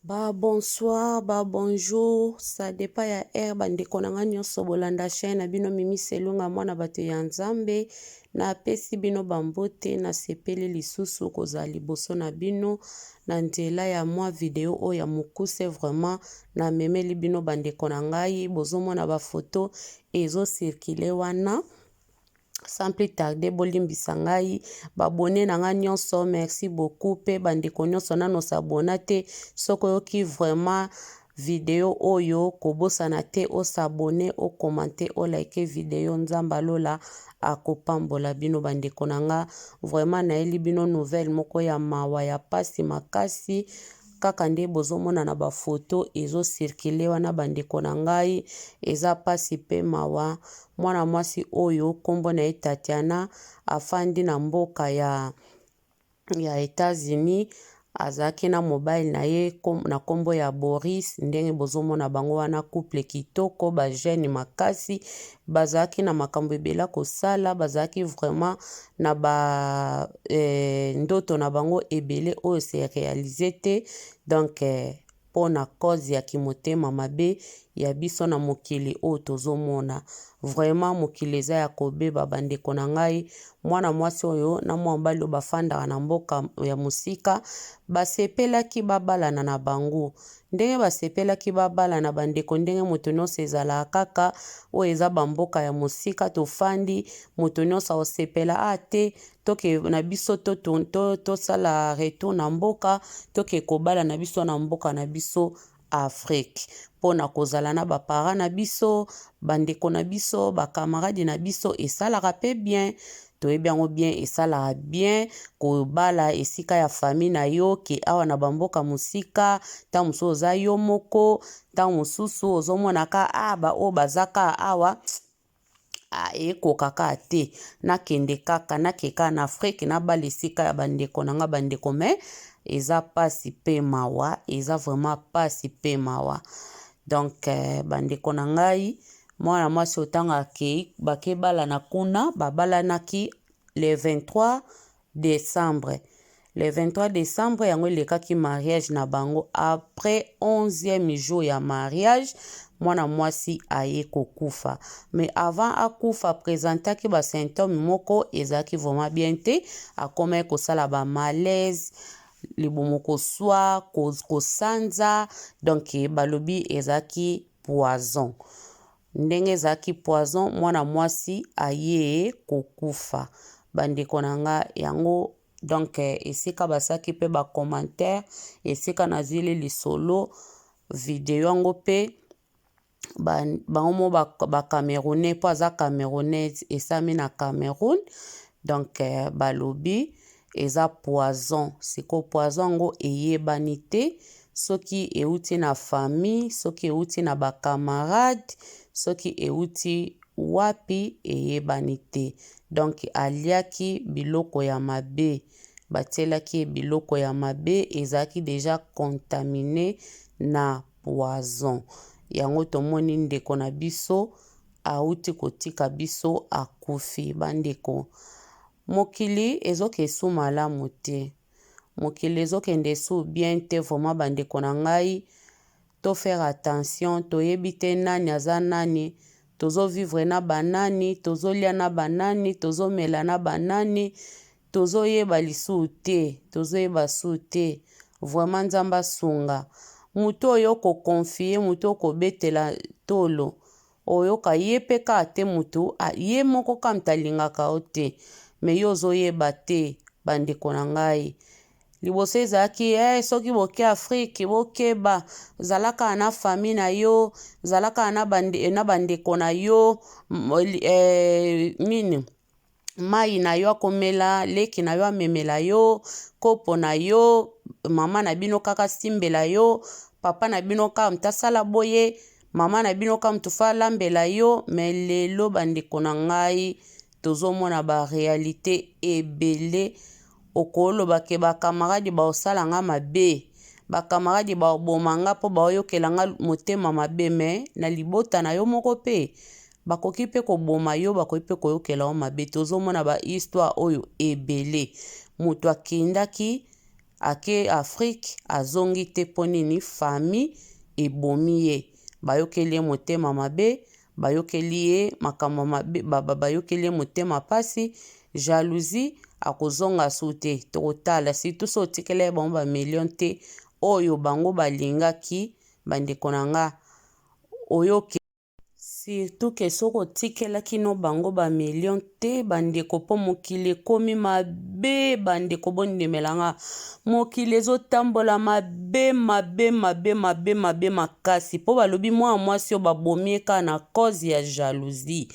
Ba bonsoir, ba bonjour, ça dépend ya heure bandeko na nga nyonso bolanda chaîne na bino Mimi Selunga mwana bato ya Nzambe. Napesi bino bambote, nasepeli lisusu kozala liboso na bino na nzela ya mwa video oyo ya mokuse. Vraiment namemeli bino bandeko na ngai, bozomona ba photo ezo circuler wana. Sans plus tarder, bolimbisa ngai, ba abonnés na ngai nyonso, merci beaucoup. Mpe bandeko nyonso nano s'abonner te, soki oyoki vraiment video oyo, kobosana te os'abonner, ocommenter, oliker video. Nzambe alola akopambola bino. Bandeko na nga, vraiment nayeli bino nouvelle moko ya mawa, ya pasi makasi. Kaka nde bozomona na bafoto ezocirculer wana, bandeko na ngai, eza pasi mpe mawa. Mwana mwasi oyo nkombo na ye Tatiana, afandi na mboka ya États-Unis. Azalaki na mobali na ye na nkombo ya Boris. Ndenge bozomona bango wana, couple kitoko, bajeune makasi, bazalaki na makambo ebele kosala, bazalaki vraiment na ba ndoto na bango ebele oyo se réaliser te. Donc mpona cause ya kimotema mabe ya biso na mokili oyo tozomona, vraiment mokili eza ya kobeba. Bandeko na ngai, mwana mwasi oyo na mwa mobali oyo bafandaka na mboka ya mosika, basepelaki babalana na bango. Ndenge basepelaki babalana, bandeko, ndenge moto nyonso ezalaka kaka, oyo eza bamboka ya mosika tofandi, moto nyonso aosepela a te toke na biso tosala retour na mboka, toke kobala na biso na mboka na biso Afrique, mpona kozala na baparents na biso, bandeko na biso, bacamarades na biso. Esalaka mpe bien, toyebi yango bien, esalaka bien kobala esika ya famille na yo ke awa na bamboka mosika. Ntango mosusu oza yo moko, ntango mosusu ozomonaka a baoyo baza ka awa, ekoka kaka te, nakende kaka, nake kaka na Afrique, nabala esika ya bandeko na nga, bandeko. Mais eza mpasi mpe mawa, eza vraiment mpasi mpe mawa. Donc bandeko na ngai, mwana mwasi otango akei, bakebalana kuna, babalanaki le 23 décembre. Le 23 décembre yango elekaki mariage na bango. Après 11e jour ya mariage, mwana mwasi aye kokufa. Mais avant akufa, présentaki basymptôme moko ezalaki vraiment bien te. Akomaki kosala bamalaise, libumu koswa, kosanza. Donc balobi ezalaki poison. Ndenge ezalaki poison, mwana mwasi aye kokufa, bandeko na nga. Yango donc esika basalaki mpe bacommentaire, esika nazwili lisolo video yango mpe bango mo bacamerounais, mpo aza Camerounaise, esami na Cameroun. Donc balobi eza poison. Sikoyo poison yango eyebani te soki euti na famille, soki euti na bacamarade, soki euti wapi, eyebani te. Donc aliaki biloko ya mabe, batielaki ye biloko ya mabe, ezalaki déjà contaminé na poison. Yango tomoni ndeko na biso auti kotika biso, akufi. Bandeko, mokili ezoke esu malamu te, mokili ezokende esu bien te. Vraiment bandeko na ngai, tofaire attention. Toyebi te nani aza nani, tozovivre na banani, tozolia na banani, tozomela na banani, tozoyeba lisusu te, tozoyeba su te. Vraiment Nzambe asunga. Motu oyo okoconfier, motu okobetela tolo, oyoka ye mpe kaka te, motu ye moko kaka moto alingaka yo te, mais yo ozoyeba te. Bandeko na ngai, liboso ezalaki soki boke Afrique, bokeba, zala kaka na famille na yo, zala kaka na bandeko na yo, nini, mai na yo akomela, leki na yo amemela yo kopo na yo, mama na bino kaka simbela yo, papa na bino kaka moto asala boye, mama na bino kaka moto fa alambela yo. Mais lelo, bandeko na ngai, tozomona baréalité ebele. Okoloba ke bacamarade baosala nga mabe, bacamarade baoboma nga mpo baoyokela nga motema mabe. Mais na libota na yo moko mpe bakoki mpe koboma yo, bakoki mpe koyokela yo mabe. Tozomona bahistoire oyo ebele. Moto akendaki. Ake Afrique azongi te mpo nini? Famille ebomi ye, bayokeli ye motema mabe, bayokeli ye makambo mabe, bayokeli ye motema pasi, jalousie, akozonga su te. Tokotala surtout so otikela ye bango ba million te oyo bango balingaki. Bandeko na nga, oyoki surtout ke soki otikelaki no bango ba million te, bandeko, mpo mokili ekomi mabe. Bandeko, bondimela nga, mokili ezotambola mabe, mabe, mabe, mabe, mabe makasi, mpo balobi mwana mwasi oyo babomi ye kaka na cause ya jalousie.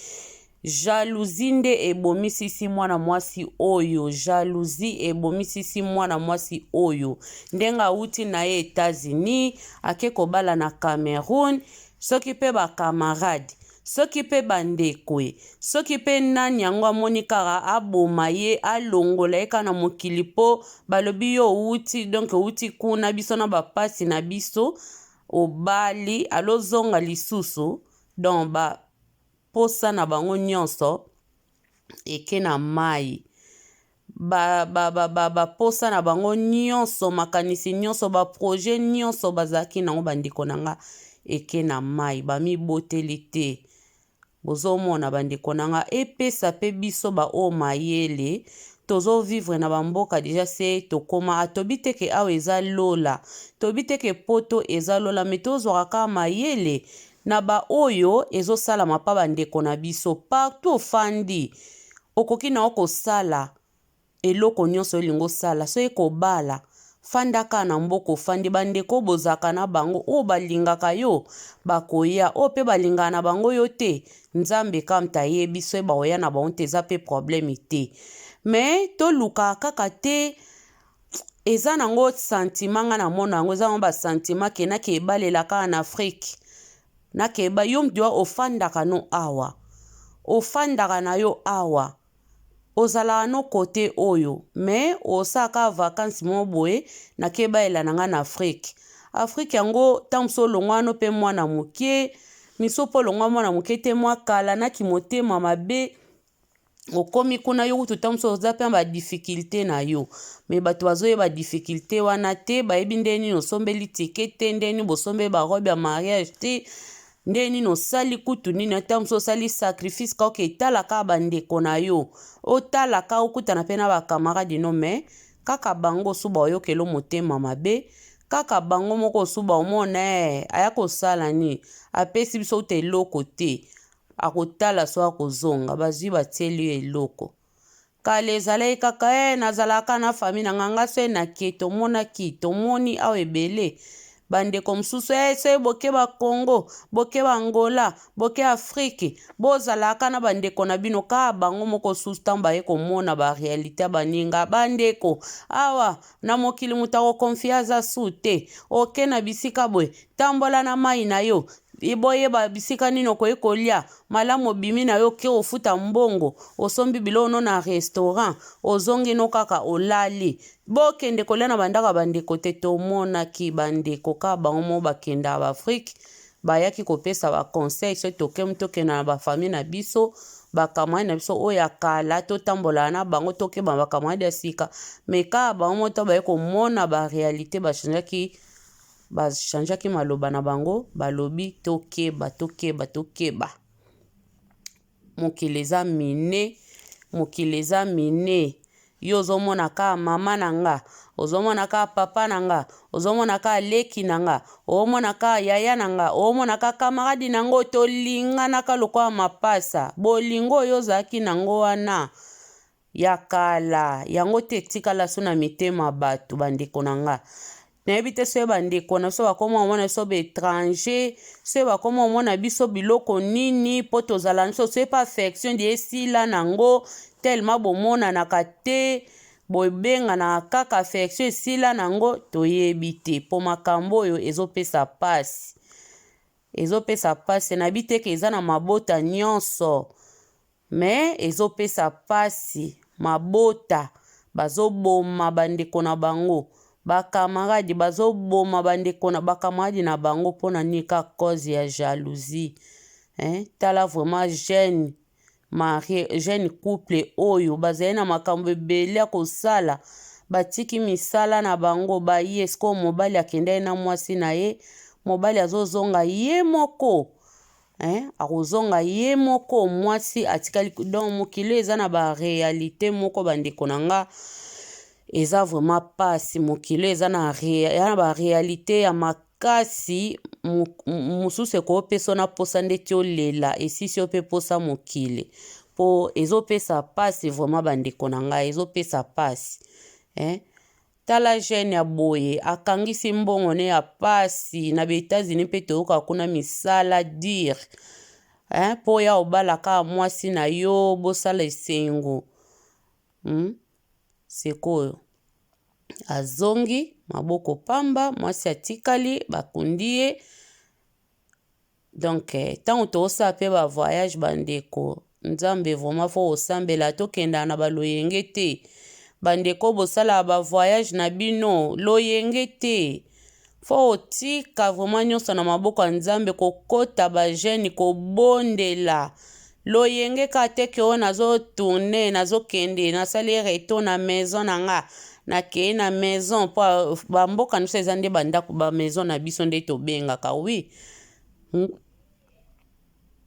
Jalousie nde ebomisisi mwana mwasi oyo. Jalousie ebomisisi mwana mwasi oyo. Ndenge awuti na ye Etats-Unis, ake kobala na Cameroun, soki mpe bacamarade, soki mpe bandeko ye, soki mpe nani yango amoni kaka aboma ye, alongola ye kaka na mokili, mpo balobi yo owuti, donc owuti kuna, biso na bapasi na biso, obali, alozonga lisusu. Donc ba posa na bango nyonso eke na mai, baposa na bango nyonso, makanisi nyonso, baprojet nyonso bazalaki nango, bandeko na nga, eke na mai. Bamiboteli te. Bozomona, bandeko na nga, epesa mpe biso baoyo mayele tozovivre na bamboka déjà se tokóma. Tobi te ke awa eza lola, tobi te ke Poto eza lola, me tozwaka kaka mayele na baoyo ezosalama mpa bandeko na biso. Partout ofandi, okoki na yo kosala eloko nyonso olingi osala. Soki kobala, fanda kaka na mboka ofandi. Bandeko bozalaka na bango oyo balingaka yo bakoya, oyo mpe balingaka na bango yo te, Nzambe kaka moto ayebi soki bakoya na bango te. Eza mpe problème te, me tolukaka kaka te. Eza nango sentiment, nga namona yango eza nango basentiment ke nake ebalela kaka na Afrique. Nakeba yo mutu ofandaka no awa, ofandaka na yo awa, ozalaka no kote oyo, me osala kaka vacances moko boye, nakebalela na ngai na Afrique. Afrique yango, ntango mosusu olongwa wana mpe mwana moke, miso mpo olongwa mwana moke te, mwa kala naki motema mabe, okomi kuna, yo kutu ntango mosusu oza mpe na badifficulté na yo, me bato bazoyeba difficulté wana te. Bayebi ndenge nini osombeli ticket te, ndenge nini bosombeli barobe ya mariage te, ndenge nini osali kutu nini. Ata mosusu osali sacrifice kaka etala kaka bandeko na yo, otalaka, okutana mpe na bacamarade no, me kaka bango osu baoyokela motema mabe, kaka bango moko osu baomona e aya kosala nini, apesi biso te eloko te, akotala so akozonga, bazwi batieli yo eloko. Kala ezalaki kaka nazalaka na famille na nga, nga so nake tomonaki, tomoni awa ebele bandeko mosusu soki boke Bakongo, boke Bangola, boke Afrique, bozalaka na bandeko na bino. Kaka bango moko susu, ntango baye komona baréalité ya baninga, bandeko awa na mokili, moto akoconfier aza su te. Oke na bisika boye, tambola na mai na yo, boyeba bisika nini okoki kolia malamu. Obimi na yo, oke ofuta mbongo, osombi biloko no na restaurant, ozongi no kaka olali. Bokende kolia na bandako ya bandeko te. Tomonaki bandeko kaka bango moko bakendaka baAfrike, bayaki kopesa baconseil soki tokemi, tokenda na bafamille na biso, bacamarade na biso oyo ya kala, totambolaka na bango, tokeba bacamarade ya sika. Me kaka bango moko baye komona baréalité, bachangeaki maloba na bango, balobi tokeba, tokeba, tokeba, mokili eza mine, mokili eza mine. Yo ozomona kaka mama na nga, ozomona kaka papa na nga, ozomona kaka leki na nga, omona kaka yaya na nga, omona kaka camarade na nga, tolinganaka lokola mapasa. Bolingo oyo ozalaki nango wana ya kala, yango te etikala so na mitema bato. Bandeko na nga, nayebi te soki bandeko na biso bakoma komona biso baétranger, soki bakoma komona biso biloko nini, mpo tozala na biso, soki mpe affection de esila nango tellement bomonanaka te, bobenganaka kaka, affection esila nango, toyebi te. Mpo makambo oyo ezopesa pasi, ezopesa pasi. Nayebi te ke eza na mabota nyonso, me ezopesa pasi. Mabota bazoboma bandeko na bango, bacamarade bazoboma bandeko na bacamarade na bango. Mpona nini? Ka cause ya jalousie, hein? Tala vraiment jeune marié, jeune couple oyo bazali na makambo ebele ya kosala. Batiki misala na bango baye sikoyo mobali akendaki na mwasi na ye mobali azozonga ye moko hein akozonga ye moko mwasi atikali donc mokili eza na ba realite moko bandeko na nga eza vraiment pasi mokili eza na ya ba realite ya makasi mosusu ekopesa na posa ndeti olela esisi yo mpe posa mokili mpo ezopesa pasi vraiment bandeko na ngai ezopesa pasi hein Tala jeune ya boye akangisi mbongo ne ya pasi na ba Etats-Unis mpe toyoka kuna misala dur hein mpo oya obala kaka mwasi na yo bosala esengo Sikoyo azongi maboko pamba mwasi atikali bakundi ye. Donc ntango tozosala mpe ba voyage bandeko nzambe vraiment faut kosambela tokendaka na baloyenge te bandeko bosalaka ba voyage na bino loyenge te faut kotika vraiment nyonso na maboko ya nzambe kokota ba jeune kobondela loyenge kaka te ke oyo nazotourne nazokende nasali retour na maison na nga nakei na maison mpo bamboka na biso eza nde bandako ba maison na biso nde tobengaka oui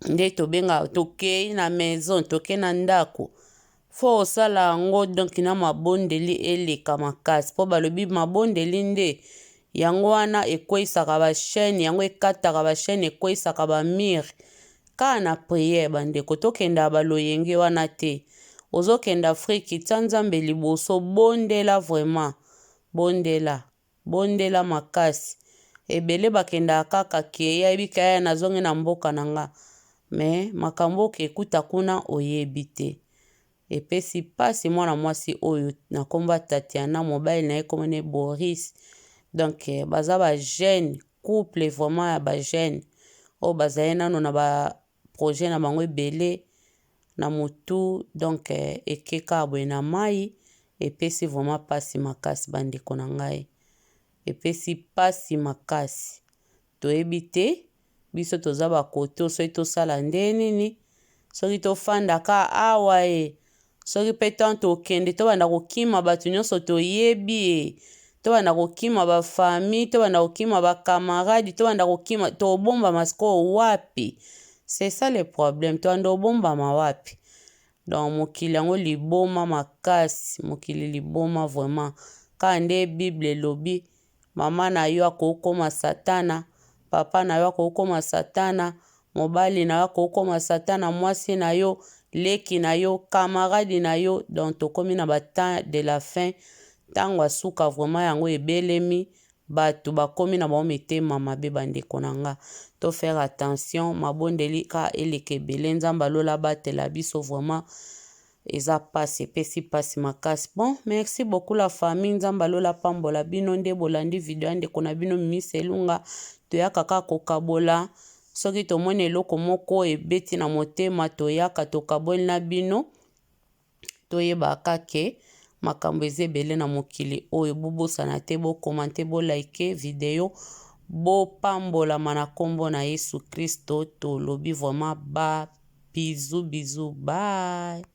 nde tobengaka tokei na maison tokei na ndako faut osala yango donc na mabondeli eleka makasi mpo balobi mabondeli nde yango wana ekweisaka ba chaîne yango ekataka ba chaîne ekweisaka ba mur kaka na prière bandeko tokendaka baloyenge wana te ozokende afrike tia nzambe liboso bondela vraiment bondela bondela makasi ebele bakendaka kaka ke ayebi ke aya nazongi na mboka na nga mais makambo okekuta kuna oyebi te epesi mpasi mwana mwasi oyo na nkombo ya Tatiana mobali na ye kombo ne Boris donc baza ba jeune couple vraiment ya ba jeune oyo bazali nano na ba projet na bango ebele na motu donc eke kaka boye na mai epesi vraiment mpasi makasi bandeko na ngai epesi mpasi makasi toyebi te biso toza bakoto soki tosala nde nini soki tofandaka awa e soki mpe ntango tokende tobanda kokima bato nyonso toyebi e tobanda kokima ba famille tobanda kokima ba camarade tobanda kokima tobombama sikoyo wapi c'est ça le problème tobanda obombama wapi donc mokili yango liboma makasi mokili liboma vraiment kaka nde bible elobi mama na yo akokoma satana papa na yo akokoma satana mobali na yo akokoma satana mwasi na yo leki na yo camarade na yo donc tokomi na ba temps de la fin ntango asuka vraiment yango ebelemi bato bakomi na bango mitema mabe bandeko na nga to faire attention mabondeli ka eleka ebele nzambe alola abatela biso vraiment eza pasi epesi pasi makasi bon merci beaucoup la famille nzambe alola pambola bino nde bolandi video ya ndeko na bino Mimi Elunga toyaka kaka kokabola soki tomoni eloko moko ebeti na motema toyaka tokaboli na bino toyebaka ke makambo eza ebele na mokili oyo bobosana te bocommenter bolike video bopambolama na nkombo na yesu kristo tolobi vraiment ba bisous bisous bye.